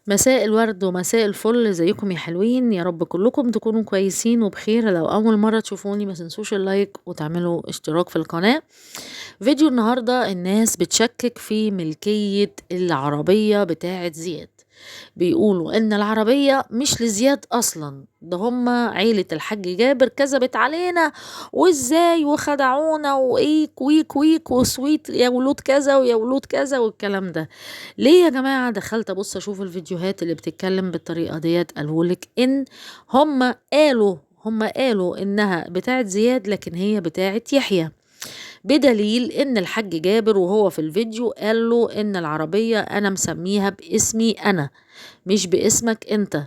مساء الورد ومساء الفل، ازيكم يا حلوين؟ يا رب كلكم تكونوا كويسين وبخير. لو اول مرة تشوفوني ما تنسوش ال like وتعملوا اشتراك في القناة. فيديو النهاردة الناس بتشكك في ملكية العربية بتاعة زياد، بيقولوا ان العربية مش لزياد اصلا، ده هما عيلة الحاج جابر كذبت علينا وازاي وخدعونا وايك ويك ويك وسويت يا ولود كذا ويا ولود كذا والكلام ده. ليه يا جماعة؟ دخلت ابص اشوف الفيديوهات اللي بتتكلم بالطريقة ديت، قالولك ان هم قالوا انها بتاعت زياد لكن هي بتاعت يحيى، بدليل ان الحاج جابر وهو في الفيديو قال له ان العربية انا مسميها باسمي انا مش باسمك انت،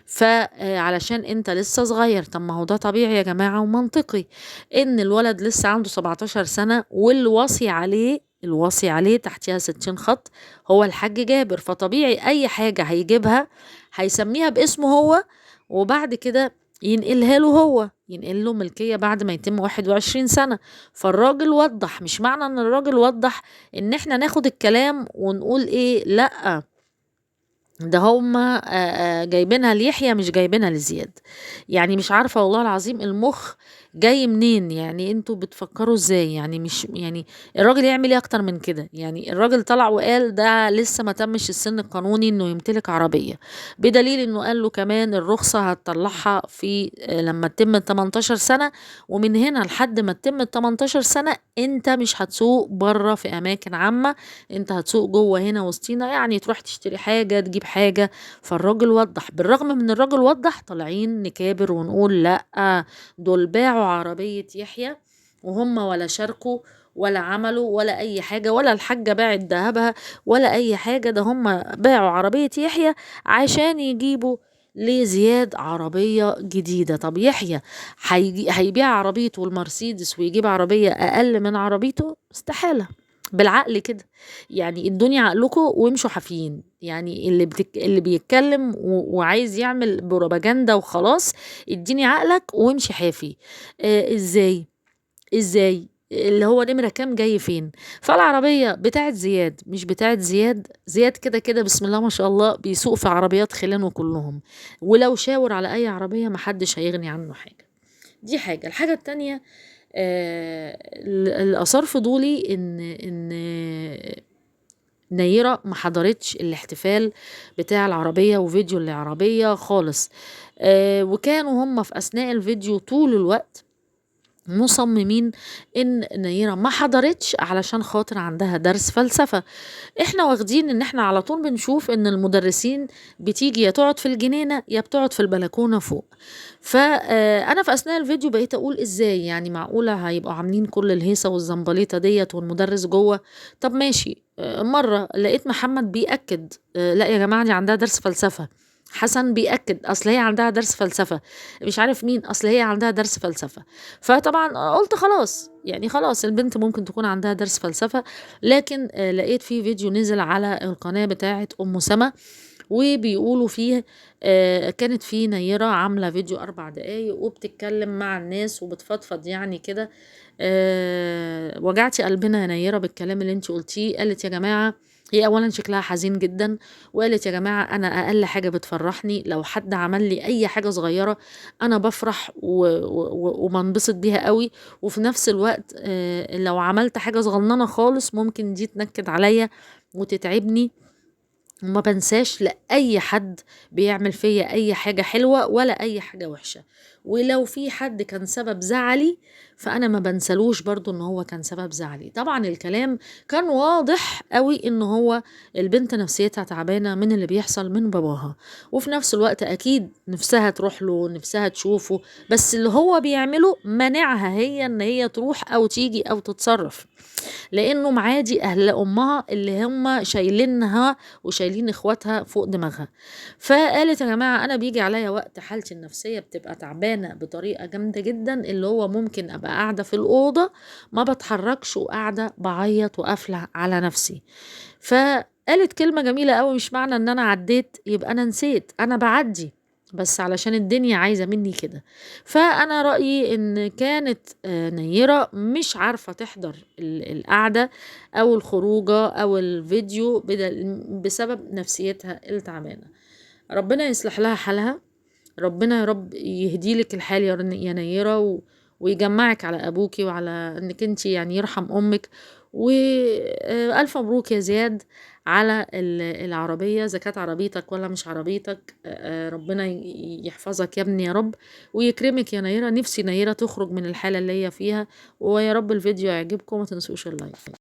فعلشان انت لسه صغير. طب ما هو ده طبيعي يا جماعة ومنطقي ان الولد لسه عنده 17 سنة والوصي عليه، الوصي عليه تحتها 60 خط هو الحاج جابر، فطبيعي اي حاجة هيجيبها هيسميها باسمه هو، وبعد كده ينقلها له هو، ينقل له ملكية بعد ما يتم 21 سنة. فالراجل وضح، مش معنى ان الراجل وضح ان احنا ناخد الكلام ونقول ايه، لا ده هما جايبينها ليحيى مش جايبينها لزياد. مش عارفة والله العظيم المخ جاي منين، انتوا بتفكروا ازاي؟ مش الراجل يعمل ايه اكتر من كده؟ الراجل طلع وقال ده لسه ما تمش السن القانوني انه يمتلك عربية، بدليل انه قال له كمان الرخصة هتطلعها لما تتم 18 سنة، ومن هنا لحد ما تتم 18 سنة انت مش هتسوق بره في اماكن عامة، انت هتسوق جوه هنا وسطينا، تروح تشتري حاجة تجيب حاجة. فالراجل وضح، بالرغم من الراجل وضح طالعين نكابر ونقول لا دول باعوا عربية يحيى وهم ولا شاركوا ولا عملوا ولا أي حاجة، ولا الحاجة باعت ذهبها ولا أي حاجة، ده هم باعوا عربية يحيى عشان يجيبوا لزياد عربية جديدة. طب يحيى هيبيع عربيته المرسيدس ويجيب عربية أقل من عربيته؟ استحالة بالعقل كده، ادوني عقلكم وامشوا حافيين. اللي بيتكلم وعايز يعمل بروباجندا وخلاص، اديني عقلك وامشي حافي. ازاي؟ ازاي؟ اللي هو نمرة كام جاي فين؟ فالعربية بتاعت زياد مش بتاعت زياد، زياد كده كده بسم الله ما شاء الله بيسوق في عربيات خلانه كلهم، ولو شاور على اي عربية محدش هيغني عنه حاجة. دي حاجة. الحاجة التانية، الآثار فضولي إن نيرة ما حضرتش الاحتفال بتاع العربية وفيديو العربية خالص، وكانوا هم في أثناء الفيديو طول الوقت مصممين إن نيرة ما حضرتش علشان خاطر عندها درس فلسفة. احنا واخدين إن احنا على طول بنشوف إن المدرسين بتيجي يا تقعد في الجنينة يا بتقعد في البلكونة فوق. أنا في أثناء الفيديو بقيت أقول إزاي معقولة هيبقوا عاملين كل الهيصة والزنبليطة ديت والمدرس جوه؟ طب ماشي. مرة لقيت محمد بيأكد، لا يا جماعة دي عندها درس فلسفة، حسن بيأكد أصل هي عندها درس فلسفة، مش عارف مين أصل هي عندها درس فلسفة. فطبعا قلت خلاص، خلاص البنت ممكن تكون عندها درس فلسفة. لكن لقيت في فيديو نزل على القناة بتاعة أم سما وبيقولوا فيه، كانت في نيرة عاملة فيديو 4 دقايق وبتتكلم مع الناس وبتفضفض كده. وجعتي قلبنا يا نيرة بالكلام اللي انتي قلتيه. قالت يا جماعة، هي أولا شكلها حزين جدا، وقالت يا جماعة أنا أقل حاجة بتفرحني لو حد عمل لي أي حاجة صغيرة أنا بفرح وبنبسط بيها قوي، وفي نفس الوقت، لو عملت حاجة صغننة خالص ممكن دي تنكد عليا وتتعبني، وما بنساش لأي حد بيعمل فيا أي حاجة حلوة ولا أي حاجة وحشة، ولو في حد كان سبب زعلي فأنا ما بنسلوش برضو إن هو كان سبب زعلي. طبعا الكلام كان واضح قوي إن هو البنت نفسيتها تعبانة من اللي بيحصل من باباها، وفي نفس الوقت أكيد نفسها تروح له، نفسها تشوفه، بس اللي هو بيعمله منعها هي إن هي تروح أو تيجي أو تتصرف، لأنه معادي أهل أمها اللي هم شايلينها وشايلين إخواتها فوق دماغها. فقالت يا جماعة أنا بيجي عليا وقت حالتي النفسية بتبقى تعبانة بطريقة جامدة جدا، اللي هو ممكن أبقى قاعدة في الأوضة ما بتحركش وقاعدة بعيط وقافلة على نفسي. فقالت كلمة جميلة قوي، مش معنى إن أنا عديت يبقى أنا نسيت، أنا بعدي، بس علشان الدنيا عايزة مني كده. فأنا رأيي إن كانت نيرة مش عارفة تحضر القعدة أو الخروجة أو الفيديو بسبب نفسيتها التعبانة. ربنا يصلح لها حالها، ربنا يا رب يهديلك الحال يا نيرة، ويجمعك على أبوكي وعلى إنك انتي يعني يرحم أمك. وألف مبروك يا زياد على العربية، إذا كانت عربيتك ولا مش عربيتك، ربنا يحفظك يا ابني يا رب ويكرمك يا نيرة. نفسي نيرة تخرج من الحالة اللي هي فيها، ويا رب الفيديو يعجبكم وما تنسوش ال like.